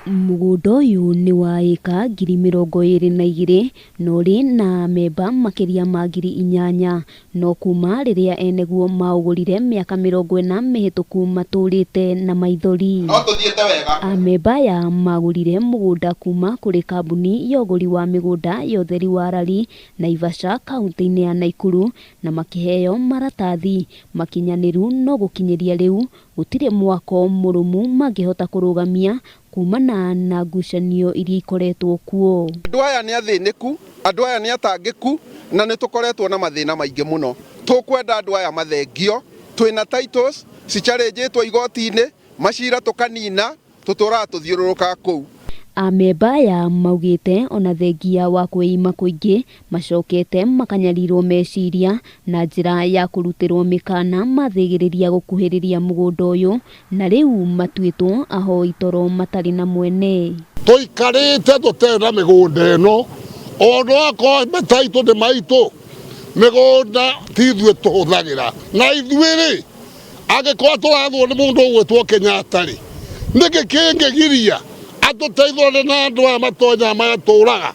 Mũgũnda ũyũ nĩ wa ĩka 22,000 na ũrĩ na amemba makĩria ma 8,000, no kuma rĩrĩa eneguo maũgũrire mĩaka 40 mĩhĩtũku matũrĩte na maithori. No tũthiĩte wega. Amemba aya magũrire mũgũnda kuma kũrĩ kambuni ya ũgũri wa mĩgũnda ya ũtheri wa Rari, Naivasha kaunti-inĩ ya Naikuru na makĩheo maratathi makinyanĩru, no gũkinyĩria rĩu gũtirĩ mwako mũrũmu mangĩhota kũrũgamia kumana na ngucanio iria ikoretwo kuo. Andũ aya nĩ athĩnĩku, andũ aya nĩ atangĩku, na nĩ tũkoretwo na mathĩna maingĩ mũno. Tũkwenda andũ aya mathengio, twĩna titles cicarĩnjĩtwo igoti-inĩ, macira tũkanina, tũtũraga tũthiũrũrũkaga kũu. Amemba aya maugĩte ona thengia wa kwĩima kũingĩ macokete makanyarirwo meciria na njĩra ya kũrutĩrwo mĩkana mathĩgĩrĩria gũkuhĩrĩria mũgũnda ũyũ, na rĩu matuĩtwo ahoi toro matarĩ na mwene. Tũikarĩte tũtarĩ na mĩgũnda ĩno, ona akorwo mataitũ nĩ maitũ, mĩgũnda ti ithuĩ tũhũthagĩra. Na ithuĩ rĩ, angĩkorwo tũrathwo nĩ mũndũ ũgwĩtwo Kenyatta rĩ, nĩkĩ kĩngĩgiria atũteithũrane na andũ aya matonyaga magatũraga?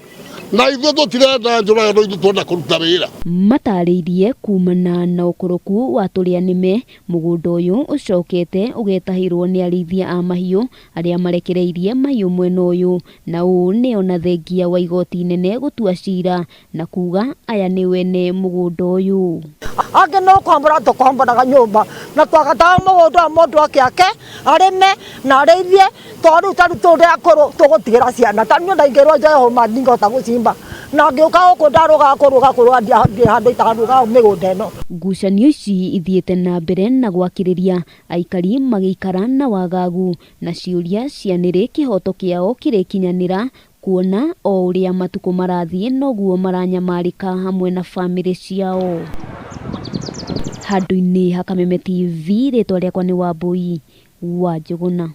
Na ithuĩ tũtirenda njũragano, no ithuĩ twenda kũruta wĩra. Matarĩirie kumana na ũkoroku wa tũrĩa nĩme, mũgũnda ũyũ ũcokete ũgetahĩrwo nĩ arĩithia a mahiũ arĩa marekereirie mahiũ mwena ũyũ, na ũũ nĩ ona thengia wa igoti inene gũtua cira na kuga aya nĩ wene mũgũnda ũyũ. Angĩ no kwambũra tũkomboraga nyũmba na twagataga mũgũnda wa mũndũ akĩake arĩme na arĩithie, tondũ rĩu ta rĩu tũrĩ akũrũ tũgũtigĩra ciana. Ta niĩ ndaingĩrwo njoe hũma ndingĩhota gũcimba, na ngĩũka gũkũ ndarũgaga kũrũga kũrũga ndiĩ handũ itarũgaga mĩgũnda ĩno. Ngucanio ici ithiĩte na mbere na gwakĩrĩria aikari magĩikara na wagagu na ciũria cia nĩrĩ kĩhoto kĩao kĩrĩkinyanĩra, kuona o ũrĩa matukũ marathiĩ noguo maranyamarĩka hamwe na bamĩrĩ ciao. Handũ-inĩ ha Kameme TV, rĩtwa rĩakwa nĩ Wambui wa Njũgũna.